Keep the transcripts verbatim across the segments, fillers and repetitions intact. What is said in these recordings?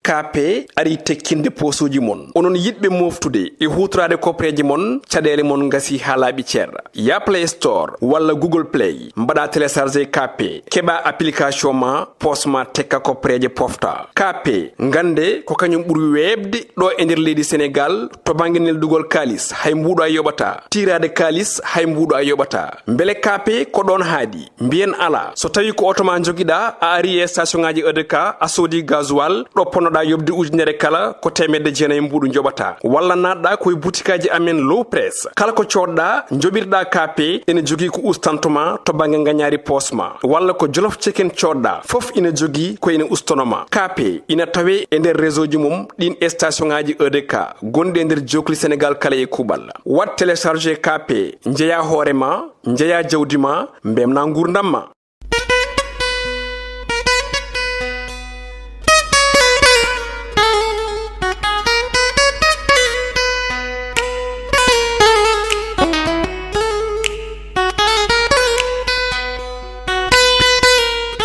K P ari tekkinde poosuuji mon. Onon yiɗɓe mooftude e huutoraade kopreeje mon, caɗeele mon ngasii haa laaɓi cer. Yah Play Store walla Google Play, mbaɗa télécharger K P, keɓa application ma, poos ma tekka kopreeje pofta. K P, ngannde ko kañum ɓuri weeɓde ɗo e nder leydi Senegaal to bannge neldugol kaalis, hay mbuuɗo a yoɓataa. Tiiraade kaalis, hay mbuuɗo a yoɓataa. Mbele K P ko ɗoon haaɗi? Mbiyen alaa. So tawii ko oto ma njogiɗaa, a ari e station ŋaaji E D K, a soodi gasoil, ɗo ponnoɗaa yoɓde ujunere kala, ko teemedde jeenayi mbuuɗu njoɓataa. Walla naatɗaa ko e butikaaji amen Low Press. Kala ko coodɗaa, njoɓirɗaa K P, ene jogii ko ustanto ma to bannge ngañaari poos ma. Walla ko Jolof Chicken coodɗaa, fof ina jogii ko ene ustono ma. K P ina tawee e nder réseau ji mum ɗiin e station ŋaaji E D K gonɗi e nder jookli Senegaal kala e kuuɓal. Waɗ télécharger K P, njeyaa hoore ma, njeyaa jawdi ma, mbemnaa nguurndam ma.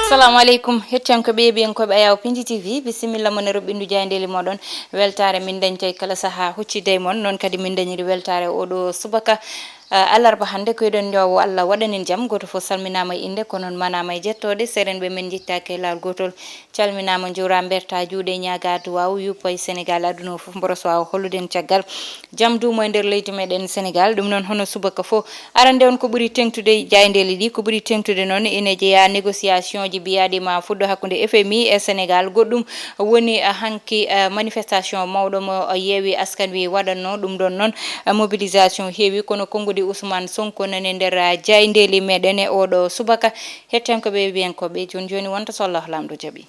Assalamu aleykum, hettiyankooɓe e yeeɓiyankooɓe Ayaw Pindi T V, bisimilla mon e roɓɓindu jaayndeeli moɗon. Weltaare min dañta e kala sahaa huccitde e mon, noon kadi min dañiri weltaare oɗo subaka. Ah, alarba hannde, ko eɗen ñaago Allah waɗanen jam. Gooto fof salminaama e innde, ko noon manaama e jettooɗe. Seerenɓe men njettaaki e laawol gootol. Calminaama, njuuraama, mbertaa juuɗe, ñaagaa duwaaw, yuppa e Senegaal, aduna o fof, mboɗo so waawa hollude en caggal jam duumo e nder leydi meɗen Senegaal. Ɗum noon, hono subaka fof, arande on ko ɓuri teŋtude e jaayndeeli ɗi, ko ɓuri teŋtude noon ina jeyaa négociation ji mbiyaaɗi ma fuɗɗo hakkunde F M I e Senegaal. Goɗɗum woni, ah, hanki, ah, manifestation mawɗo mo, ah, Yewwi Askan Wi waɗatno. Ɗum ɗoon noon, ah, mobilisation heewi, kono konngudi Ousmane Sonko nani nder, ah, jaayndeeli meɗen e oɗo subaka. Hettiyankooɓe e yeeɓiyankooɓe, jooni jooni wonta so Allah Laamɗo jaɓi.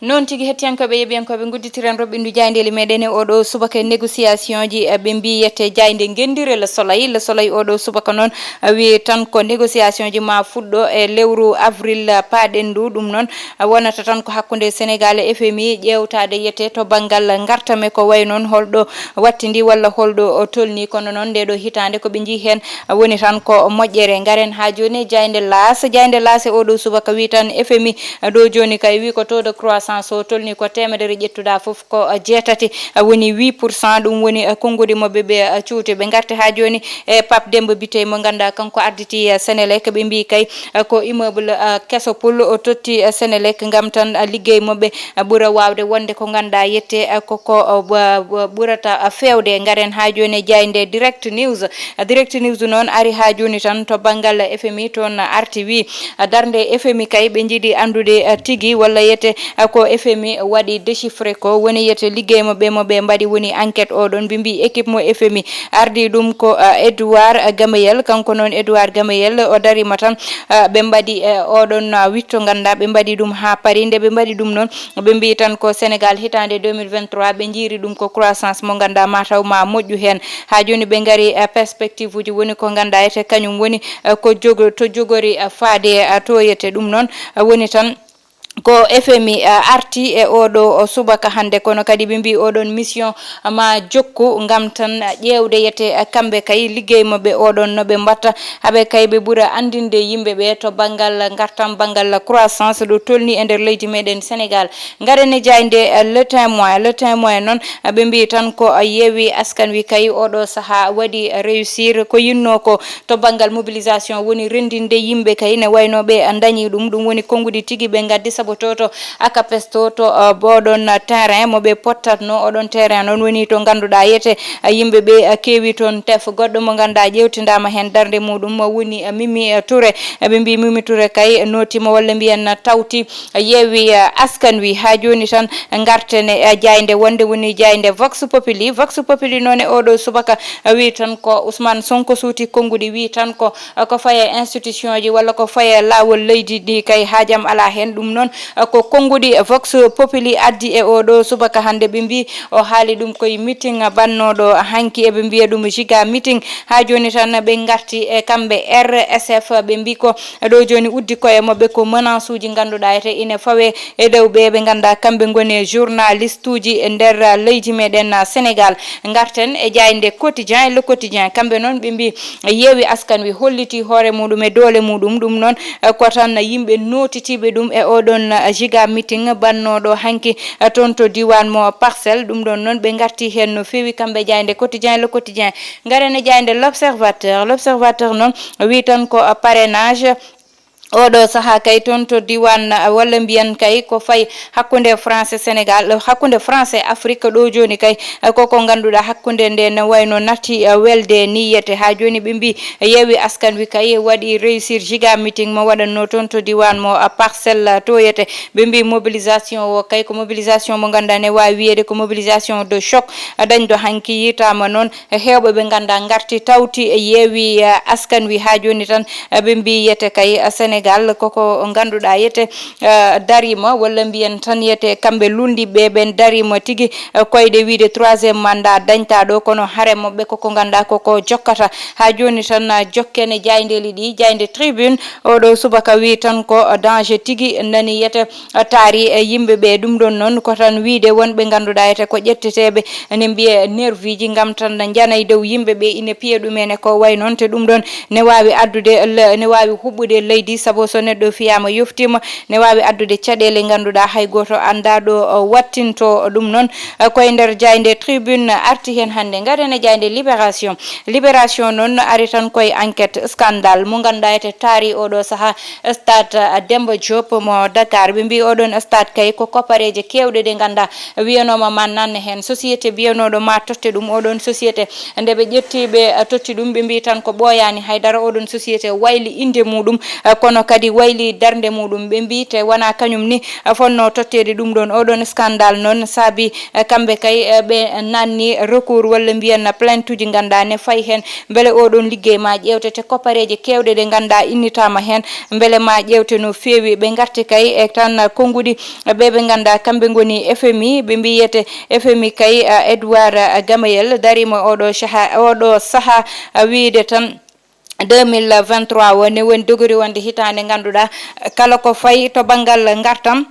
Noon tigi, hettiyankooɓe e yeeɓiyankooɓe, ngudditiren roɓɓindu jaayndeeli meɗen e oɗo subaka e négociation ji, eh, ɓe mbiyi yette jaaynde ngenndire Le Soleil. Le Soleil oɗo subaka noon, eh, wiyi tan ko négociation ji ma fuɗɗo e lewru avril, eh, paaɗen ndu. Ɗum noon, eh, wonata tan ko hakkunde Senegaal e F M I ƴeewtaade yette to banngal ngartam e ko wayi noon holɗo wattidi walla holɗo o tolni. Kono noon nde ɗo hitaande ko ɓe njiyi heen woni tan ko moƴƴere. Ngaren haa jooni e jaaynde Laas. Jaaynde Laas e oɗo subaka wi tan F M I ɗo jooni kay wi ko taux de croissance o tolni ko teemedere ƴettuɗa fof ko jeetati woni huit pour cent. Ɗum woni konngudi mo ɓe ɓe cuuti. Ɓe ngarti haa jooni e Pape Demba Bitèye mo ngannduɗaa kanko arditi Senelec. Ɓe mbiyi kay ko immeuble keso pul o totti Senelec ngam tan liggey mo ɓe ɓura waawde wonde ko ngannduɗaa yette, eh, ko, ko, eh, ɓa-, ɓa-, ɓurata, eh, feewde. Ngaren haa jooni e jaaynde Direct News. Eh, Direct News noon ari haa jooni tan to banngal F M I, toon arti wi, eh, darnde F M I kay ɓe njiɗi anndude, eh, tigi walla yette, eh, ko F M I waɗi déchiffré ko woni yette liggey mo ɓe mo ɓe mbaɗi woni enquête o ɗon. Ɓe mbiyi équipe mo F M I ardi ɗum ko, eh, Edouard Gamayel. Kanko noon Edouard Gamayel o darima tan, eh, ɓe mbaɗi, eh, oɗon, eh, witto ngannduɗaa ɓe mbaɗi ɗum haa Paris. Nde ɓe mbaɗi ɗum noon, ɓe mbiyi tan ko Senegaal hitaande deux mille vingt-trois, ɓe njiiri ɗum ko croissance mo ngannduɗaa ma taw ma moƴƴu heen. Haa jooni ɓe ngari, eh, perspective uji woni ko ngannduɗaa ete kañum woni, eh, ko jogo-, to jogori, eh, faade, eh, to yette. Ɗum noon, eh, woni tan ko F M I, eh, arti e oɗo o subaka hannde, kono kadi ɓe mbiyi oɗon mission ma jokku ngam tan ƴeewde yette kamɓe kay liggey maɓɓe oɗon no ɓe mbatta, haɓe kay ɓe ɓura anndinde yimɓe ɓe to banngal ngartam, banngal croissance ɗo tolni e nder leydi meɗen Senegaal. Ngaren e jaaynde, eh, Le Témoin. Le Témoin noon, eh, ɓe mbiyi tan ko, eh, Yewwi Askan Wi kay oɗo sahaa waɗi, eh, réussir ko yinno ko to banngal mobilisation woni renndinde yimɓe kay ne wayno ɓe, eh, dañi ɗum. Ɗum woni konngudi tigi ɓe ngaddi sabu to to Akapes to, to, uh, oɗon, uh, terrain mo ɓe pottatno. Oɗon terrain noon woni to ngannduɗaa yete, uh, yimɓe ɓe, uh, keewi toon tef. Goɗɗo mo ngannduɗaa ƴeewtindaama heen darnde muɗum, uh, woni, uh, Mimi, uh, Touré. Uh, ɓe mbii Mimi Touré kay nootiima walla mbiyen, uh, tawti, uh, Yewwi, uh, Askan Wi. Haa jooni tan ngarten e, uh, jaaynde wonde woni jaaynde Vox Populi. Vox Populi noon e oɗo subaka, uh, wii tan ko Ousmane Sonko suuti konnguɗi, wii tan ko ko faye institution ji walla ko faye laawol leydi ndi kay haajam alaa heen. Ɗum noon, ko konnguɗi Vox Populi addi e oɗo subaka hannde. Ɓe mbii o haali ɗum koye meeting bannooɗo hanki, eɓe mbiya ɗum giga meeting. Haa jooni tan ɓe ngarti e kamɓe R S F, ɓe mbii ko ɗo jooni uddi koye maɓɓe ko menace uji ngannduɗaa ete ine fawe e dow ɓe ɓe ngannduɗaa kamɓe ngoni journaliste uji e nder leydi meɗen Sénégal. Ngarten e jaaynde Quotidien, Le Quotidien, kamɓe noon ɓe mbii Yewwi Askan Wi holliti hoore muɗum e doole muɗum. Ɗum noon, eh, ko tan yimɓe nootitiiɓe ɗum e oɗon Giga meeting bannooɗo hanki toon to diiwaan mo Parcelles. Ɗum ɗoon noon ɓe ngarti heen no feewi kamɓe jaaynde Quotidien, Le Quotidien. Ngaren e jaaynde L'Observateur. L'Observateur noon wi tan ko parrainage. Oɗo sahaa kay toon to diiwaan, walla mbiyen kay ko fayi hakkunde France Sénégal, hakkunde France Afrique ɗo jooni kay, koko ngannduɗaa hakkunde nde ne wayno natti welde ni yete. Haa jooni ɓe mbi Yewwi Askan Wi kay waɗi réussir giga meeting mo waɗatno toon to diiwaan mo Parcelles to yete. Ɓe mbi mobilisation o kay ko mobilisation mo ngannduɗaa ne waawi wiyeede ko mobilisation de choc. Dañɗo hanki yitaama noon heewɓe ɓe ngannduɗaa ngarti tawti e Yewwi, eh, Askan Wi haa jooni tan, eh, ɓe mbi yete kay, eh, Sénégal koko ngannduɗaa yete, eh, dariima walla mbiyen tan yete kamɓe luulndiiɓe ɓen dariima tigi, eh, koyɗe wiide troisième mandat dañtaa ɗo kono hare maɓɓe koko ngannduɗaa koko jokkata. Haa jooni tan, eh, jokken e jaayndeeli ɗi, jaaynde Tribune oɗo subaka wi tan ko danger tigi nani yete taari e yimɓe ɓe. Ɗum ɗon noon ko tan wiide wonɓe ngannduɗaa ete ko ƴetteteeɓe ene mbiye nerviji ngam tan njana e dow yimɓe ɓe ine piya ɗum ene ko way noon. Te ɗum ɗon ne waawi addude le- ne waawi huɓɓude leydi, sabu so neɗɗo fiyaama yoftiima ne waawi addude caɗeele ngannduɗaa hay gooto anndaa ɗo o wattinto ɗum noon. Eh, koye nder jaaynde Tribune arti heen hannde. Ngaren e jaaynde Libération. Libération noon ari tan koye enquête scandale mo ngannduɗaa ete taari oɗo sahaa stade, eh, Demba Diop mo Dakar. Ɓe mbi oɗon stade kay ko koppareeje keewɗe ɗe ngannduɗaa wiyanooma ma nanne heen. Société mbiyanooɗo ma totte ɗum, oɗon société nde ɓe ƴetti ɓe, eh, totti ɗum, ɓe mbi tan ko ɓooyaani hay dara. Oɗon société wayli innde muɗum, eh, kono kadi wayli darnde muɗum. Ɓe mbi te wonaa kañum ni, eh, fotnoo totteede ɗum ɗon. Oɗon scandale noon saabi, eh, kamɓe kay, eh, ɓe nanni recours walla mbiyen plainte uji ngannduɗaa ne fayi heen. Mbele oɗon liggey ma ƴeewte te koppareeje keewɗe ɗe ngannduɗaa innitaama heen, mbele ma ƴeewte no feewi. Ɓe ngarti kay e tan konnguɗi ɓe ɓe ngannduɗaa kamɓe ngoni F M I, ɓe mbiyete F M I kay, eh, Edouard, eh, Gamayel dariima oɗo saha-, oɗo sahaa, eh, wiide tan deux mille vingt-trois o ne woni dogori wonde hitaande ngannduɗaa, eh, kala ko fayi to banngal ngartam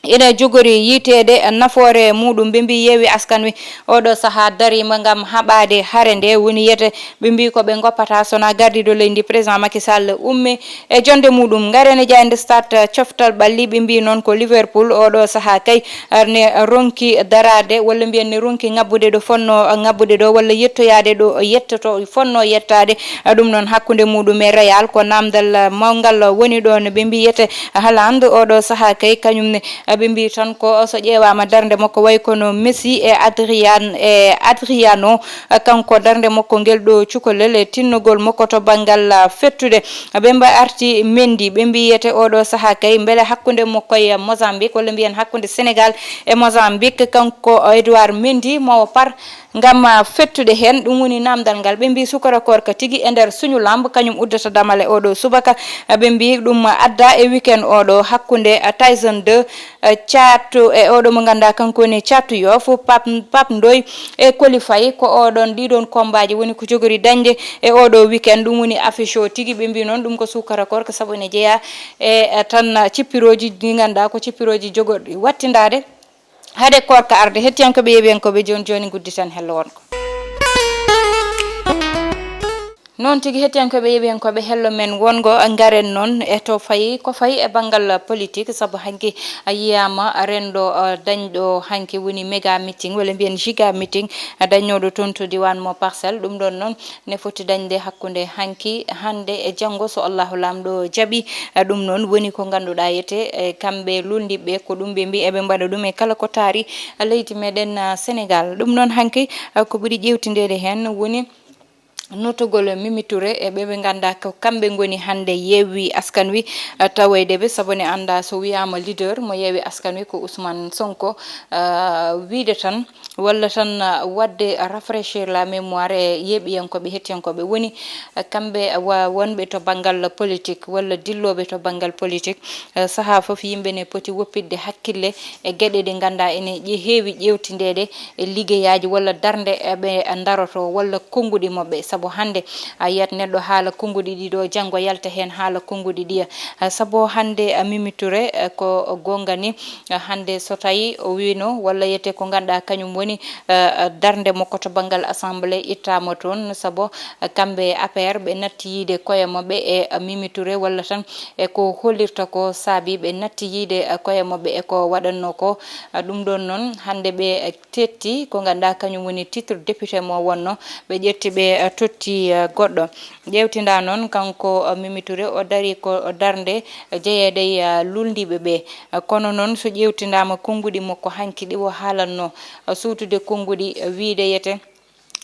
ina jogori yiiteede nafoore muɗum. Ɓe mbi Yewwi Askan Wi oɗo sahaa dariima ngam haɓaade hare nde, woni yete ɓe mbi ko ɓe ngoppata sona gardiiɗo leydi président Macky Sall ummi e jonde muɗum. Ngaren e jaaynde Stade, coftal ɓalli, ɓe mbi noon ko Liverpool oɗo sahaa kay, eh, ne ronki daraade walla mbiyen ne ronki ŋabbude ɗo fotnoo ŋabbude ɗo walla yettoyaade ɗo yettoto fotnoo yettaade. Eh, ɗum noon hakkunde muɗum e Real ko naamndal, eh, mawngal woni ɗoon. Ɓe mbiyete Haaland oɗo sahaa kay kañum ne, eh, ɓe mbi tan ko so ƴeewaama darnde makko way kono Messi e Adrian, e Adriano, eh, kanko darnde makko ngel ɗo cukalel e tinnugol makko to banngal, eh, fettude. Ɓe mba arti Mendy, ɓe mbiyete oɗo sahaa kay mbele hakkunde makko e Mozambique walla mbiyen hakkunde Sénégal e Mozambique, kanko Edouard Mendy mo par ngam, ah, fettude heen. Ɗum woni naamndal ngal. Ɓe mbi sukara koorka tigi e nder suñu lamb kañum uddata damal e oɗo subaka. Ɓe mbi ɗum adda e weekend oɗo hakkunde, ah, Tyson deux, ah, caatu e oɗo mo ngannduɗaa kanko woni caatu Yoff, Pape, Pape Ndoye e Coly Faye. Ko oɗon ɗiɗon kombaaji woni ko jogori dañde e oɗo weekend. Ɗum woni affiche o tigi. Ɓe mbi noon ɗum ko sukara koorka sabu ene jeyaa e, eh, tan cippirooji ɗi ngannduɗaa ko cippirooji jogorɗi wattindaade. Hade koorka arde, hettiyankooɓe, yeeɓiyankooɓe, jooni jooni ngudditan hello wonko. Noon tigi, hettiyankooɓe, yeeɓiyankooɓe, hello men wongo, ngaren noon e to fayi, ko fayi e banngal politique, sabu hanki a yiyaama renndo, eh, dañɗo hanki woni méga meeting, walla mbiyen giga meeting, eh, dañnooɗo toon to diiwaan mo Parcelles. Ɗum ɗoon noon ne foti dañde hakkunde hanki, hannde e janngo, so Allahu Laamɗo jaɓi. Eh, ɗum noon woni ko ngannduɗaa yete, eh, kamɓe luulndiiɓe ko ɗum ɓe mbi eɓe mbaɗa ɗum e kala ko taari leydi meɗen, ah, Sénégal. Ɗum noon hanki, ah, ko ɓuri ƴeewtindeede heen woni notogol Mimi Touré e ɓe ɓe ngannduɗaa ko kamɓe ngoni hannde Yewwi Askan Wi, ah, tawoyde ɓe, sabu ne anndaa so wiyaama leader mo Yewwi Askan Wi ko Ousmane Sonko, ah, wiide tan walla tan, ah, waɗde rafraîchir la mémoire e yeeɓiyankooɓe, hettiyankooɓe. Woni, ah, kamɓe wa-, wonɓe to banngal politique walla dillooɓe to banngal politique, ah, sahaa fof yimɓe ne poti woppitde hakkille e geɗe ɗe ngannduɗaa ene ƴe-, heewi ƴeewtindeede e liggeyaaji walla darnde, eh, ɓe ndaroto walla konnguɗi maɓɓe. Sabu hannde a yiyat neɗɗo haala konnguɗi ɗiɗo, janngo yalta heen haala konnguɗi ɗiya. Ah, sabu hannde, ah, Mimi Touré, ah, ko goonga ni, ah, hannde so tawi o wiino walla yiyete ko ngannduɗaa kañum woni, ah, ah, darnde makko to banngal assemblée ittaama toon, sabu, ah, kamɓe A P R ɓe natti yiyde koye maɓɓe e, ah, Mimi Touré walla tan e ko hollirta ko saabi ɓe natti yiyde, ah, koye maɓɓe e ko waɗatnoo ko. Ah, ɗum ɗoon noon hannde ɓe, ah, tetti ko ngannduɗaa kañum woni titre député mo wonno, ɓe ƴetti ɓe, eh, totti, eh, goɗɗo. Ƴeewtinda noon kanko, eh, Mimi Touré, o dari ko darnde, eh, jeyeede e, eh, lulndiiɓe ɓe. Eh, kono noon so ƴeewtindaama konnguɗi makko hanki ɗi o haalatno, eh, suutude konnguɗi, eh, wiyde yiyete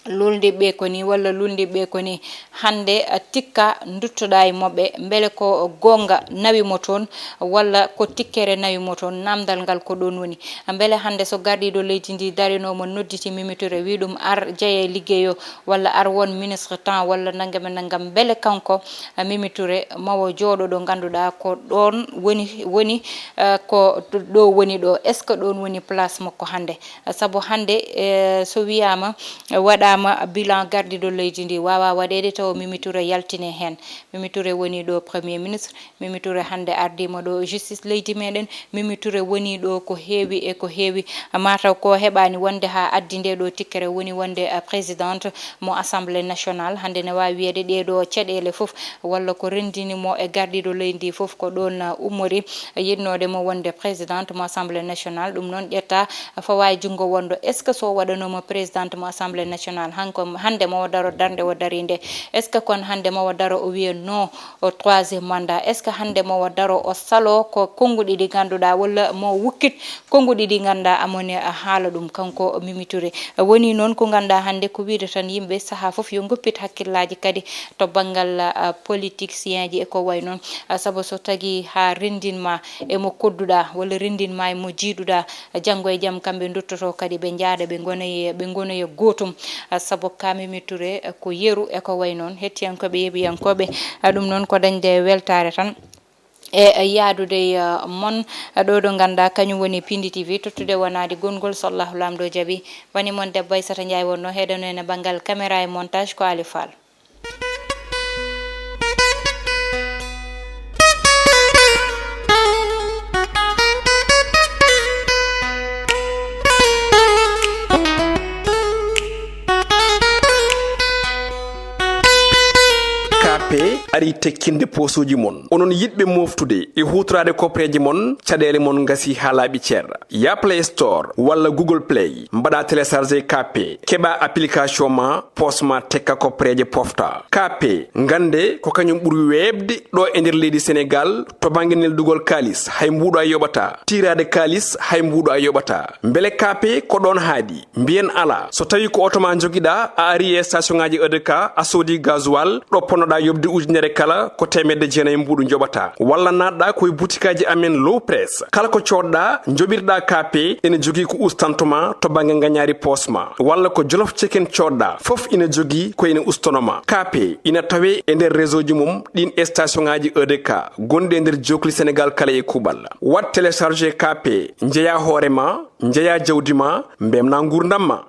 lulndiiɓe ɓe ko ni walla lulndiiɓe ɓe ko ni, hannde, eh, tikka nduttoɗaa e maɓɓe, mbele ko goonga nawi mo toon walla ko tikkere nawi mo toon, naamndal ngal ko ɗoon woni. Mbele hannde so gardiiɗo leydi ndi darinooma nodditi Mimi Touré, wii ɗum ar jeye liggey o, walla ar won ministre temps, walla nanngam e nanngam, mbele kanko, eh, Mimi Touré, mawo jooɗo ɗo ngannduɗaa ko ɗoon woni, woni, eh, ko ɗo woni ɗo. Est-ce que ɗoon woni place makko hannde? Sabu hannde, eh, so wiyaama, eh, waɗaama bilan gardiiɗo leydi ndi, waawaa waɗeede tawa Mimi Touré yaltine heen. Mimi Touré woni ɗo Premier ministre, Mimi Touré hannde ardiima ɗo justice leydi meɗen, Mimi Touré woni ɗo ko heewi e ko heewi. Mataw ko heɓaani wonde haa addi nde ɗo tikkere woni wonde, eh, présidente mo Assemblée nationale. Hannde ne waawi wiyeede ɗee ɗo caɗeele fof walla ko renndini mo e gardiiɗo leydi ndi fof ko ɗoon, eh, ummori, yiɗnoode mo wonde présidente mo Assemblée nationale. Ɗum noon ƴetta fawa e junngo wonɗo. Est-ce que so waɗanooma présidente mo Assemblée nationale, hanko, hannde mo o daro darnde o dari nde, est-ce que kon hannde mo o daro o wiya non o troisième mandat? Est-ce que hannde mo o daro o salo ko konnguɗi ɗi ngannduɗaa, walla mo wukkit konnguɗi ɗi ngannduɗaa amone a haala ɗum kanko Mimi Touré? Woni noon ko ngannduɗaa hannde ko wiide tan yimɓe sahaa fof yo ngoppit hakkillaaji kadi to banngal, ah, politicienji e ko wayi noon. Ah, sabu so tagi haa renndin ma e mo kodduɗaa walla renndin ma e mo jiiduɗaa, janngo e jam kamɓe nduttoto kadi ɓe njaaɗa ɓe ngona e, ɓe ngona e gootum. Ah, sabu ka Mimi Touré, eh, ko yeru e ko wayi noon. Hettiyankooɓe, yeeɓiyankooɓe, ah, ɗum noon ko dañde weltaare tan e, eh, yaadude e, eh, mon, eh, ɗo ɗo ngannduɗaa kañum woni Pindi T V, tottude wonaade gonngol so Allahu Laamɗo jaɓi. Woni mon debbo Aissata Ndiaye wonno heedano en e banngal caméra e montage ko Ali Fall. K P ari tekkinde poosuuji mon. Onon yiɗɓe mooftude e huutoraade kopreeje mon, caɗeele mon ngasi haa laaɓi cer. Yah Play Store walla Google Play, mbaɗa télécharger K P, keɓa application ma, poos ma tekka kopreeje pofta. K P, ngannde ko kañum ɓuri weeɓde ɗo e nder leydi Senegaal to bannge neldugol kaalis, hay mbuuɗo a yoɓataa. Tiiraade kaalis, hay mbuuɗo a yoɓataa. Mbele K P ko ɗoon haaɗi? Mbiyen alaa. So tawii ko oto ma njogiɗaa, a arii e station ŋaaji E D K, a soodii gasoil, ɗo ponnoɗaa yoɓde ujunere kala, ko teemedde jeenayi mbuuɗu njoɓataa. Walla naatɗaa ko e butikaaji amen Low Press. Kala ko coodɗaa, njoɓirɗaa K P, ene jogii ko ustanto ma to bannge ngañaari poos ma. Walla ko Jolof Chicken coodɗaa, fof ina jogii ko ene ustono ma. K P ina tawee e nder réseau ji mum ɗiin e station ŋaaji E D K gonɗi e nder jookli Senegaal kala e kuuɓal. Waɗ télécharger K P, njeyaa hoore ma, njeyaa jawdi ma, mbeltinaa nguurndam ma.